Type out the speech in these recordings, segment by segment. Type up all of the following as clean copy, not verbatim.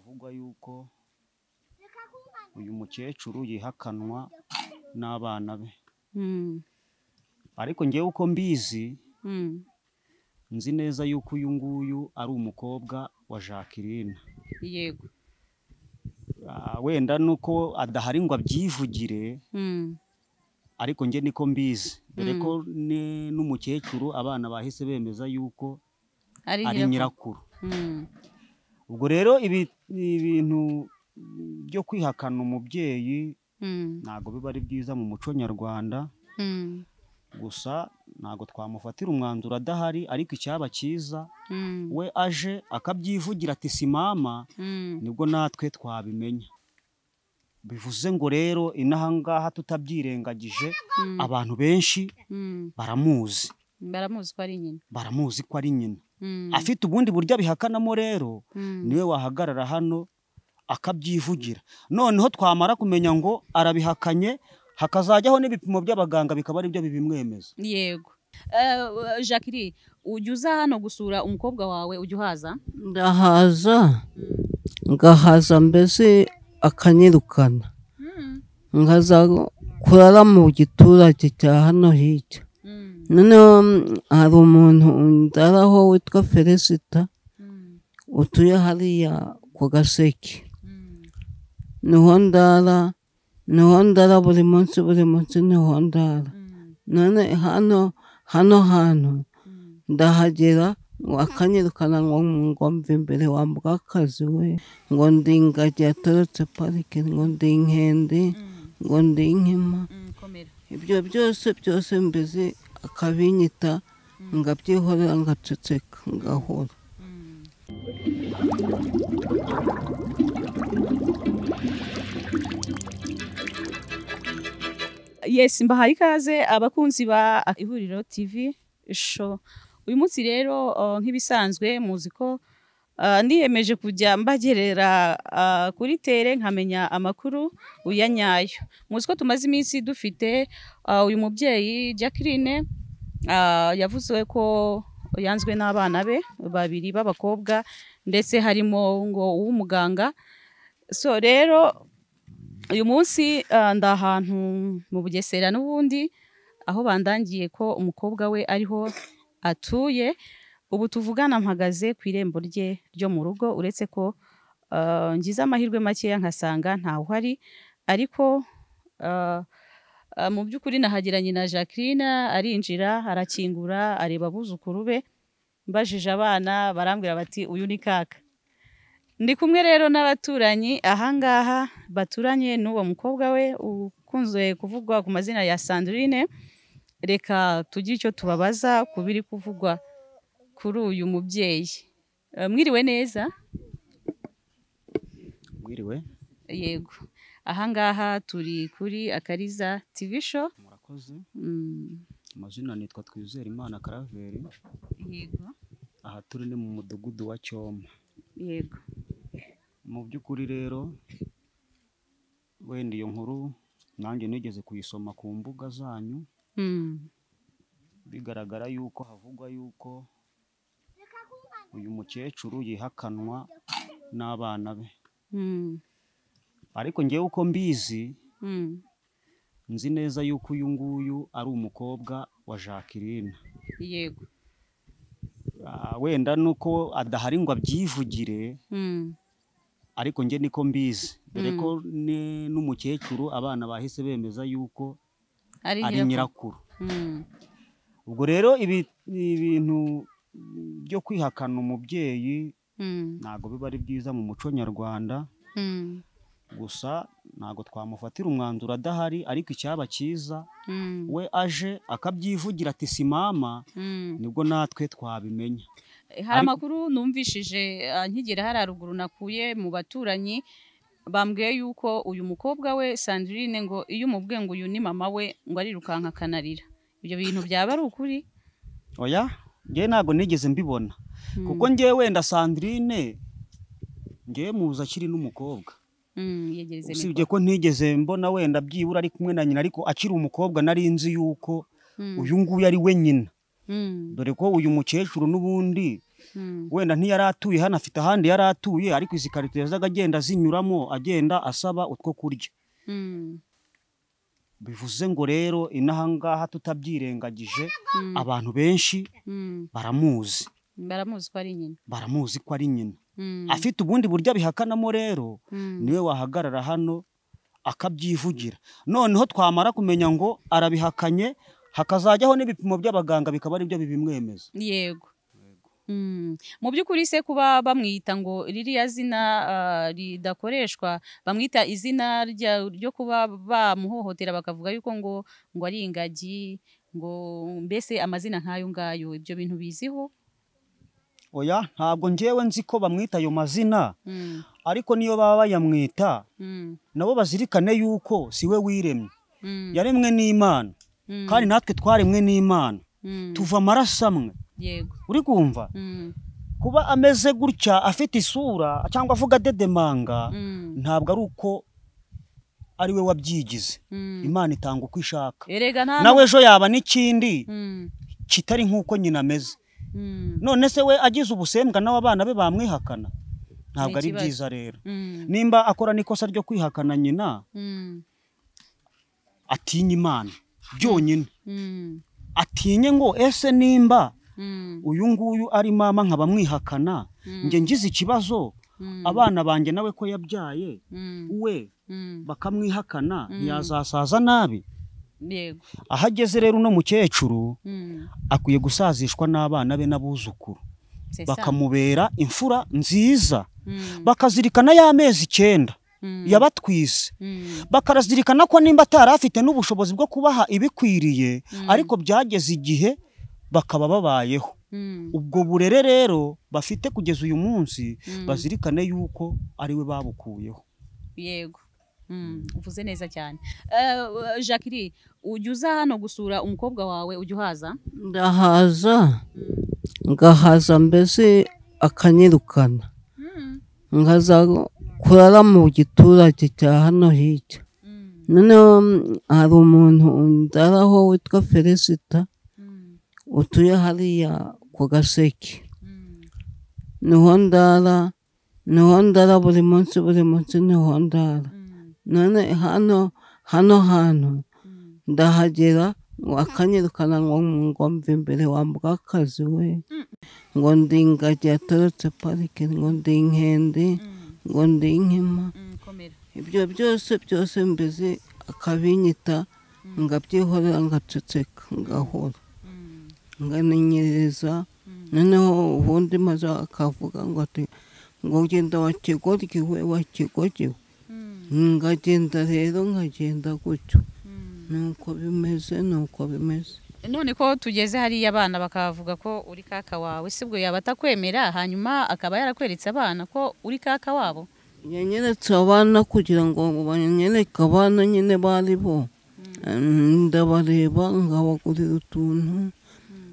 Biravugwa yuko uyu mukecuru yihakanwa n'abana be. Ariko ngewe uko mbizi, nzi neza yuko uyu nguyu ari umukobwa wa Jacqueline. Yego. Wenda nuko adahari ngo abyivugire, ariko nge niko mbizi, dore ko n'umukecuru abana bahise bemeza yuko ari nyirakuru. Ubwo rero ibintu byo kwihakana umubyeyi ntago biba ari byiza mu muco nyarwanda. Gusa ntago twamufatira umwanzuro adahari, ariko icyaba cyiza we aje akabyivugira ati si mama, nibwo natwe twabimenya. Bivuze ngo rero inaha ngaha tutabyirengagije, abantu benshi baramuzi. Baramuzi ko ari nyina. Baramuzi ko ari nyina. Afite ubundi buryo abihakanamo rero, niwe wahagarara hano akabyivugira. Noneho twamara kumenya ngo arabihakanye, hakazajyaho n'ibipimo by'abaganga bikaba ari byo bibimwemeza. Yego. Jacqueline, ujya uza hano gusura umukobwa wawe, ujya uhaza? Ndahaza, ngahaza mbese akanyirukana, nkaza kurara mu giturage cya hano hirya. Noneho hari umuntu ndaraho witwa Felicita utuye hariya ku Gaseke, niho ndara, niho ndara buri munsi, buri munsi niho ndara. None hano hantu ndahagera akanyirukana ngo mve imbere wa mbwakazi we, ngo ndi ingagi yatorotse parike, ngo ndi inkende, ngo ndi inkima, ibyo byose byose mbese akabinyita, ngabyihorera, ngaceceka, ngahora. Yes, mbahaye ikaze abakunzi ba Ihuriro TV Show. Uyu munsi rero nk'ibisanzwe muzi ko niyemeje kujya mbagerera kuri tere nkamenya amakuru uyanyayo. Muzi ko tumaze iminsi dufite uyu mubyeyi Jacqueline, yavuze ko yanzwe n'abana be babiri b'abakobwa, ndetse harimo ngo uw'umuganga. So rero uyu munsi ndahantu mu Bugesera n'ubundi aho bandangiye ko umukobwa we ariho atuye. Ubu tuvugana mpagaze ku irembo rye ryo mu rugo, uretse ko ngize amahirwe makeya nkasanga ntawe uhari, ariko mu by'ukuri nahageranye na Jacqueline, arinjira arakingura areba abuzukuru be. Mbajije abana barambwira bati uyu ni kaka. Ndi kumwe rero n'abaturanyi ahangaha baturanye n'uwo mukobwa we ukunzwe kuvugwa ku mazina ya Sandrine. Reka tugire icyo tubabaza ku biri kuvugwa kuri uyu mubyeyi. Mwiriwe neza? Mwiriwe. Yego. Ahangaha turi kuri Akariza TV Show. Murakoze. Amazina nitwa Twizerimana Karaveri. Yego. Aha turi ni mu mudugudu wa Cyoma. Yego. Mu by'ukuri rero wenda iyo nkuru nanjye nigeze kuyisoma ku mbuga zanyu. Bigaragara yuko havugwa yuko uyu mukecuru yihakanwa n'abana be. Ariko ngewe uko mbizi, nzi neza yuko uyu nguyu ari umukobwa wa Jacqueline. Yego. Wenda nuko adahari ngo abyivugire, ariko nge niko mbizi, dore ko n'umukecuru abana bahise bemeza yuko ari nyirakuru. Ubwo rero ibintu byo kwihakana umubyeyi ntago biba ari byiza mu muco nyarwanda. Gusa ntago twamufatira umwanzuro adahari, ariko icyaba cyiza we aje akabyivugira ati si mama, nibwo natwe twabimenya. Hari amakuru numvishije nkigera hari haruguru nakuye mu baturanyi, bambwiye yuko uyu mukobwa we Sandrine ngo iyo umubwiye ngo uyu ni mama we ngo arirukanka akanarira. Ibyo bintu byaba ari ukuri? Oya, ngewe ntago nigeze mbibona. Kuko ngewe wenda Sandrine ngewe muzi akiri n'umukobwa. Usibye ko ntigeze mbona wenda byibura ari kumwe na nyina, ariko akiri umukobwa nari nzi yuko uyu nguyu ari we nyina. Dore ko uyu mukecuru n'ubundi wenda ntiyari atuye hano, afite ahandi yari atuye, ariko izi karito yazaga agenda azinyuramo agenda asaba utwo kurya. Bivuze ngo rero inaha ngaha tutabyirengagije, abantu benshi baramuzi. Baramuzi ko ari nyina. Baramuzi ko ari nyina. Afite ubundi buryo abihakanamo rero, niwe wahagarara hano akabyivugira. Noneho twamara kumenya ngo arabihakanye, hakazajyaho n'ibipimo by'abaganga bikaba ari byo bibimwemeza. Yego. Mu by'ukuri se kuba bamwita ngo ririya zina ridakoreshwa, bamwita izina ryo kuba bamuhohotera bakavuga yuko ngo ari ingagi, ngo mbese amazina nk'ayo ngayo, ibyo bintu biziho? Oya, ntabwo njyewe nzi ko bamwita ayo mazina, ariko niyo baba bayamwita nabo bazirikane yuko si we wiremye, yaremwe n'Imana, kandi natwe twaremwe n'Imana, tuva amaraso amwe. Yego. Uri kumva? Kuba ameze gutya afite isura cyangwa avuga dedemanga, ntabwo ari uko ari we wabyigize. Imana itanga uko ishaka. Nawe ejo yaba n'ikindi kitari nk'uko nyina ameze. None se we agize ubusembwa nawe abana be bamwihakana? Ntabwo ari byiza rero. Nimba akora n'ikosa ryo kwihakana nyina, atinye Imana byonyine. Atinye ngo ese nimba uyu nguyu ari mama nkaba mwihakana, nge ngize ikibazo, abana banjye nawe ko yabyaye we bakamwihakana, ntiyazasaza nabi. Yego. Ahageze rero uno mukecuru akwiye gusazishwa n'abana be n'abuzukuru, bakamubera imfura nziza, bakazirikana y'amezi 9 yabatwise, bakarazirikana ko nimba atari afite n'ubushobozi bwo kubaha ibikwiriye, ariko byageze igihe bakaba babayeho. Ubwo burere rero bafite kugeza uyu munsi, bazirikane yuko ari we babukuyeho. Yego. Uvuze neza cyane. Jacqueline, ujya uza hano gusura umukobwa wawe, ujya uhaza? Ndahaza, ngahaza mbese akanyirukana, ngaza kurara mu giturage cya hano hirya. Noneho hari umuntu ndaraho witwa Felicita, utuye hariya ku Gaseke. Niho ndara, niho ndara buri munsi, buri munsi niho ndara. None hano hantu ndahagera akanyirukana ngo mve imbere wa mbwakazi we, ngo ndi ingagi yatorotse parike, ngo ndi inkende, ngo ndi inkima, ibyo byose byose mbese akabinyita, ngabyihorera, ngaceceka, ngahora, nganinyereza. Noneho ubundi maze akavuga ngo ati ngo genda wa kigoryi we, wa kigoryi we. Ngagenda rero, nkagenda gutyo. Nuko bimeze, nuko bimeze. None ko tugeze hariya abana bakavuga ko uri kaka wawe, sibwo yaba atakwemera hanyuma akaba yarakweretse abana ko uri kaka wabo? Yanyeretse abana kugira ngo banyereke abana nyine bari bo. Ndabareba nkabagurira utuntu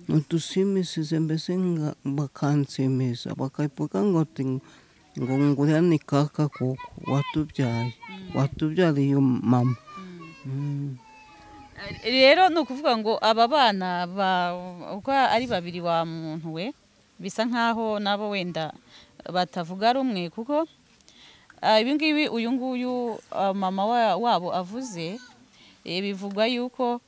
udushimishije, mbese bakanshimisha, bakavuga ngo ngo nguriya ni kaka koko watubyaye, watubyariye mama. Rero ni ukuvuga ngo aba bana uko ari babiri wa muntu we, bisa nkaho nabo wenda batavuga rumwe, kuko ibi ngibi uyu nguyu mama wabo avuze, bivugwa yuko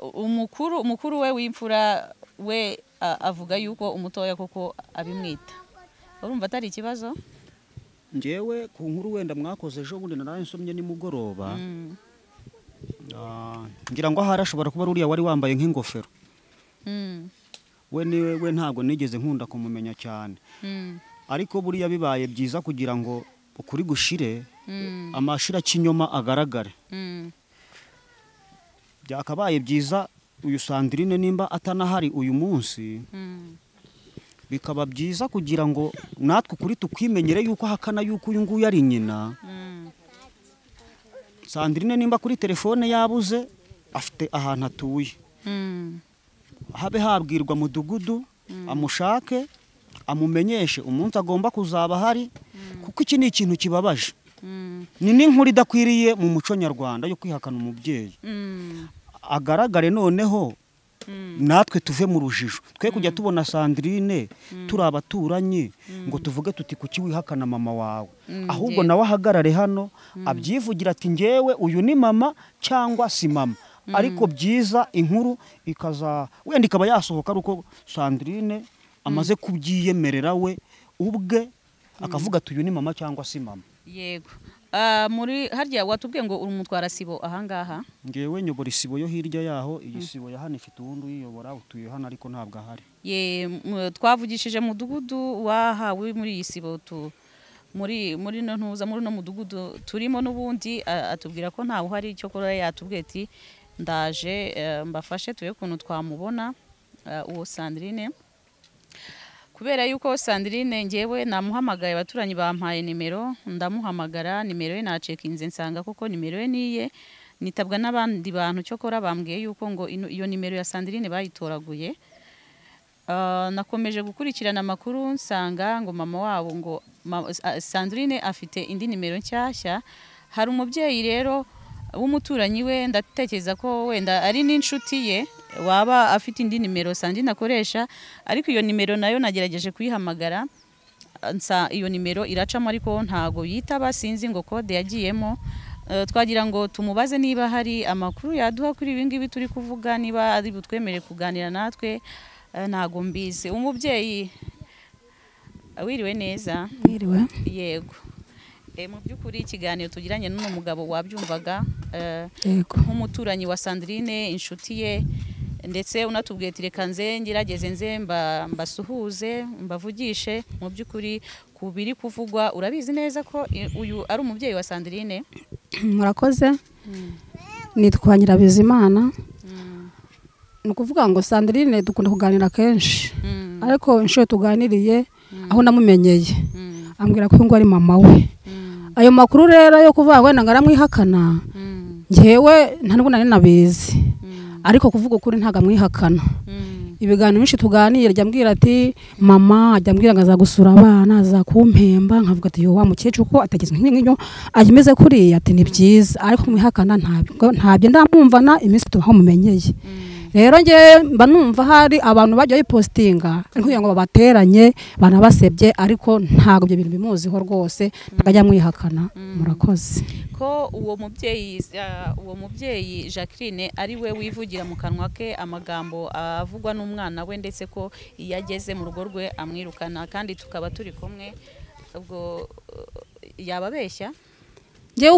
umukuru we w'imfura we avuga yuko umutoya koko abimwita. Urumva atari ikibazo? Njyewe ku nkuru wenda mwakoze ejo bundi naraye nsomye nimugoroba, ngira ngo ahari ashobora kuba uriya wari wambaye nk'ingofero. We niwe we ntabwo nigeze nkunda kumumenya cyane, ariko buriya bibaye byiza kugira ngo ukuri gushire, amashira kinyoma agaragare. Byakabaye byiza uyu Sandrine nimba atanahari uyu munsi, bikaba byiza kugira ngo natwe ukuri tukwimenyere yuko hakana yuko uyu nguyu ari nyina. Sandrine nimba kuri telefone yabuze, afite ahantu atuye, habe habwirwa mudugudu amushake, amumenyeshe umunsi agomba kuzaba hari, kuko iki ni ikintu kibabaje. Ni n'inkuru idakwiriye mu muco nyarwanda yo kwihakana umubyeyi. Agaragare noneho Natwe tuve mu rujijo, twe kujya tubona Sandrine turi abaturanyi ngo tuvuge tuti kuki wihakana mama wawe, ahubwo nawe ahagarare hano abyivugira ati ngewe uyu ni mama cyangwa si mama. Ariko byiza inkuru ikaza wenda ikaba yasohoka aruko Sandrine amaze kubyiyemerera we ubwe akavuga ati uyu ni mama cyangwa si mama. Yego. Muri harya watubwiye ngo uri umutwara sibo ahangaha? Ngewe nyobora isibo yo hirya yaho, iyi sibo ya hano ifite uwundi uyiyobora utuye hano ariko ntabwo ahari. Ye, twavugishije mudugudu wahawe muri iyi sibo tu muri no ntuza muri no mudugudu turimo n'ubundi atubwira ko ntawe uhari, icyo kora yatubwiye ati ndaje mbafashe tuye kuntu twamubona uwo Sandrine. Kubera yuko Sandrine ngewe namuhamagaye abaturanyi bampaye nimero, ndamuhamagara nimero ye nacekinze nsanga koko nimero ye niye, nitabwa n'abandi bantu cyokora bambwiye yuko ngo iyo nimero ya Sandrine bayitoraguye. Nakomeje gukurikirana amakuru nsanga ngo mama wabo ngo Sandrine afite indi nimero nshyashya. Hari umubyeyi rero w'umuturanyi we, ndatekereza ko wenda ari n'inshuti ye waba afite indi nimero Sandrine akoresha, ariko iyo nimero nayo nagerageje kuyihamagara nsa iyo nimero iracamo ariko ntago yitaba, sinzi ngo kode yagiyemo. Twagira ngo tumubaze niba hari amakuru yaduha kuri ibi ngibi turi kuvuga, niba ari butwemere kuganira natwe, ntago mbizi. Umubyeyi wiriwe neza? Wiriwe. Yego. Mu by'ukuri ikiganiro tugiranye n'uno mugabo wabyumvaga nk'umuturanyi wa Sandrine, inshuti ye, ndetse unatubwiye ati reka nze ngerageze nze mbasuhuze mbavugishe. Mu by'ukuri ku biri kuvugwa urabizi neza ko uyu ari umubyeyi wa Sandrine? Murakoze. Nitwa Nyirabizimana. Ni ukuvuga ngo Sandrine dukunda kuganira kenshi, ariko inshuro tuganiriye aho namumenyeye ambwira ko ngo ari mama we. Ayo makuru rero yo kuvuga wenda ngaramwihakana, ngewe nta nubwo nari nabizi, ariko kuvuga ukuri ntago amwihakana. Ibiganiro byinshi tuganira ajya ambwira ati mama, ajya ambwira ngo azagusura abana, azakumpemba, nkavuga ati yo wa mukecuru ko atageze nk'inyo agimeze kuriya, ati ni byiza, ariko kumwihakana ntabyo ndamwumvana iminsi tubaho mumenyeye. Rero nge mba numva hari abantu bajya bipostinga kugira ngo babateranye banabasebye, ariko ntago ibyo bintu bimuziho rwose, ntajya mwihakana. Murakoze. Ko uwo mubyeyi Jacqueline ari we wivugira mu kanwa ke amagambo avugwa n'umwana we, ndetse ko iyo ageze mu rugo rwe amwirukana, kandi tukaba turi kumwe, ubwo yababeshya? Ngewe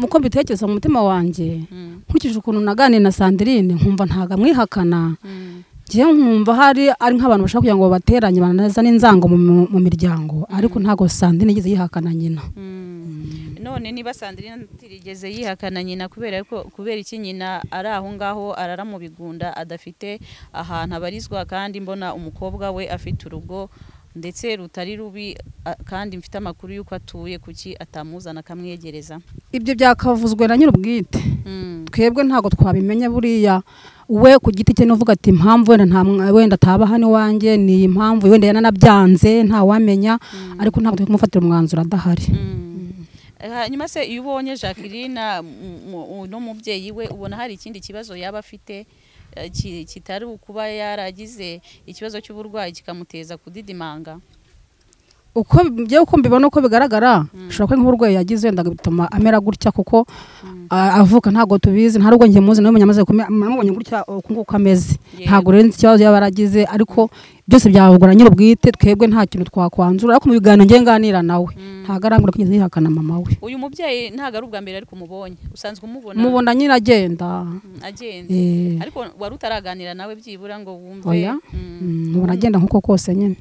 uko mbitekereza mu mutima wanjye, nkurikije ukuntu naganiriye na Sandrine nkumva ntago amwihakana, ngewe nkumva hari ari nk'abantu bashaka kugira ngo babateranye banazane inzango mu miryango, ariko ntago Sandrine yigeze yihakana nyina. None niba Sandrine atigeze yihakana nyina, kubera ko kubera iki nyina ari aho ngaho arara mu bigunda adafite ahantu abarizwa, kandi mbona umukobwa we afite urugo ndetse rutari rubi, kandi mfite amakuru yuko atuye, kuki atamuzana akamwegereza? Ibyo byakavuzwe na nyir'ubwite, twebwe ntago twabimenya. Buriya we ku giti cye nuvuga ati impamvu wenda nta wenda ataba hano iwanjye ni iyi mpamvu, wenda yananabyanze ntawamenya, ariko ntabwo turi kumufatira umwanzuro adahari. Hanyuma se iyo ubonye Jacqueline n'umubyeyi we, ubona hari ikindi kibazo yaba afite kitari kuba yaragize ikibazo cy'uburwayi kikamuteza kudidimanga? Uko byo uko mbibona uko bigaragara, ushobora kuba nk'uburwayi yagize wenda bituma amera gutya, kuko avuka ntago tubizi, nta rugo ngiye muzi nawe munyamaze kumubonye gutya uko nguko ameze, ntago rero ikibazo yaba yaragize, ariko byose byavugwa nyir'ubwite, twebwe nta kintu twakwanzura, ariko mu biganiro ngiye nganira nawe ntago arambwira ko yigeze yihakana mama we. Uyu mubyeyi ntago ari ubwa mbere ariko umubonye, usanzwe umubona? Mubona nyine agenda ariko wari utaraganira nawe byibura ngo wumve? Oya, mubona agenda nkuko kose nyine.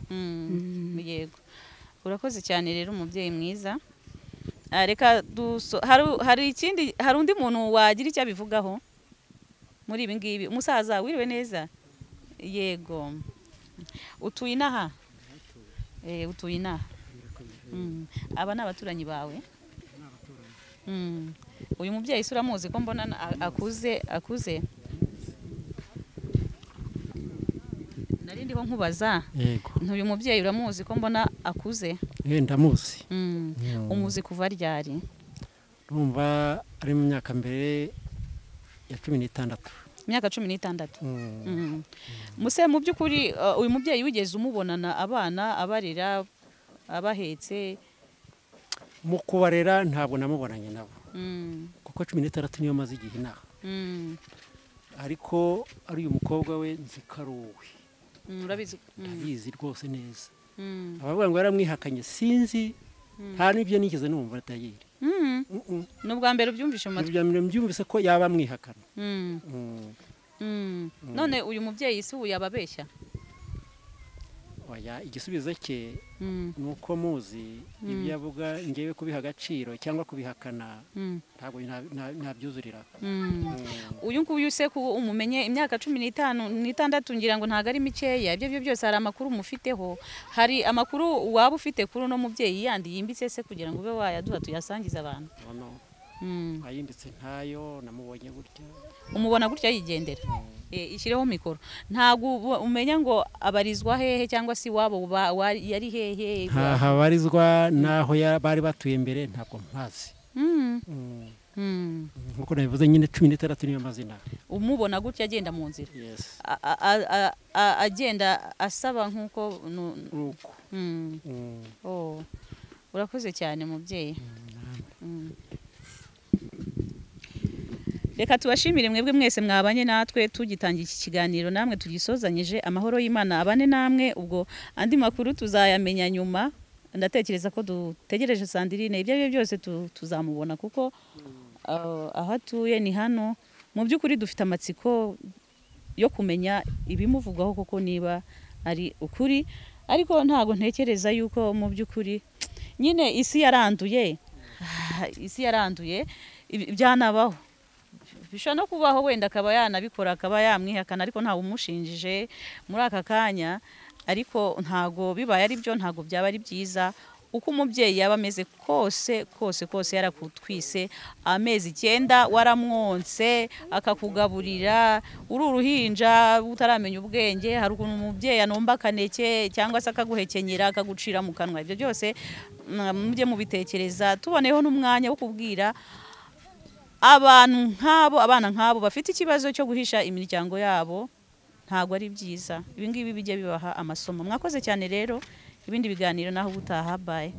Yego, urakoze cyane rero umubyeyi mwiza. Reka hari ikindi, hari undi muntu wagira icyo abivugaho muri ibi ngibi? Umusaza wiriwe neza? Yego. Utuye inaha? Utuye inaha. Aba ni abaturanyi bawe? Uyu mubyeyi se uramuzi ko mbona akuze? Nari ndiho nkubaza. Yego. Uyu mubyeyi uramuzi ko mbona akuze? Ndamuzi. Umuzi kuva ryari? Urumva ari mu myaka mbere ya 16. Imyaka 16. Muse mu by'ukuri uyu mubyeyi wigeze umubonana abana abarera abahetse? Mu kubarera ntabwo namubonanye nabo, kuko 16 niyo maze igihe inaha. Ariko ari uyu mukobwa we nzi ko ari uwe. Urabizi? Ndabizi rwose neza. Abavuga ngo yaramwihakanye sinzi, nta n'ibyo nigeze numva atayiri. Ni ubwa mbere ubyumvise mu matwi? Ubwa mbere mbyumvise ko yaba amwihakana. None uyu mubyeyi si ubu yababeshya? Oya, igisubizo cye ni uko muzi ibyo avuga, ngewe kubiha agaciro cyangwa kubihakana ntabwo nabyuzurira. Uyu nguyu se ko umumenye imyaka 15 ngira ngo ntago ari mikeya, ibyo byo byose hari amakuru mufiteho, hari amakuru waba ufite kuri uno mubyeyi yandi yimbitse se kugira ngo ube wayaduha tuyasangize abantu? Ayimbitse ntayo, namubonye gutya. Umubona gutya yigendera? Ishyireho mikoro. Ntabwo umenya ngo abarizwa hehe cyangwa se iwabo yari hehe? Ntahabarizwa n'aho bari batuye mbere ntabwo mpazi. Nkuko nabivuze nyine 16 niyo mazina. Umubona gutya agenda mu nzira? Agenda asaba nkuko. Urakoze cyane mubyeyi. Reka tubashimire mwebwe mwese mwabanye natwe tugitangira iki kiganiro, namwe tugisozanyije. Amahoro y'Imana abane namwe. Ubwo andi makuru tuzayamenya nyuma, ndatekereza ko dutegereje Sandrine, ibyo ari byo byose tuzamubona kuko aho atuye ni hano. Mu by'ukuri dufite amatsiko yo kumenya ibimuvugwaho kuko niba ari ukuri, ariko ntago ntekereza yuko mu by'ukuri nyine isi yaranduye, isi yaranduye byanabaho, bishobora no kubaho wenda akaba yanabikora akaba yamwihakana, ariko ntawe umushinjije muri aka kanya. Ariko ntago bibaye ari byo, ntago byaba ari byiza. Uko umubyeyi yaba ameze kose kose kose, yarakutwise amezi 9 waramwonse akakugaburira uri uruhinja utaramenya ubwenge, hari ukuntu umubyeyi anomba akaneke cyangwa se akaguhekenyera akagucira mu kanwa, ibyo byose mujye mubitekereza. Tuboneyeho n'umwanya wo kubwira abantu nk'abo, abana nk'abo bafite ikibazo cyo guhisha imiryango yabo, ntago ari byiza. Ibi ngibi bijye bibaha amasomo. Mwakoze cyane rero, ibindi biganiro naho ubutaha. Bye.